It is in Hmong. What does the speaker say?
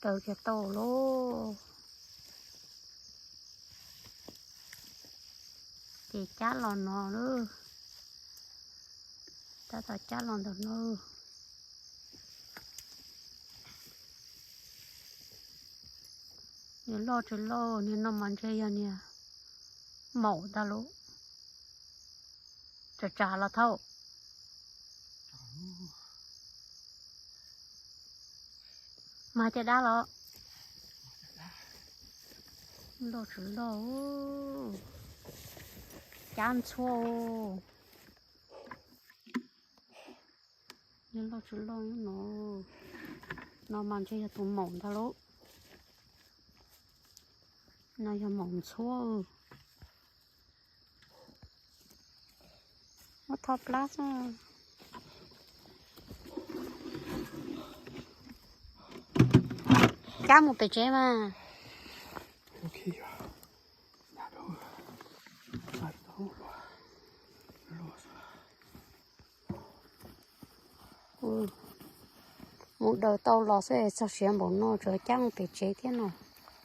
Kaw kiag tau lauj. Ces cab los no lauj. Tab tom cab los ntawm no. Niag loj tsis loj, niag no mas ntshe yog niag maum ntag lauj. Tsam tsam los thaum mas caj dab los. Loj tsis loj, cab ntxhuab. Niag loj tsis loj no, no mas ntshe yog tus maum ntag lauj. No yog maum ntxhuab. Muab tho plab xwb. Cab mus pem tsev mas. Mus daws tau los xwb, txog siav npaum no tseem cab mus pem tsev thiab no.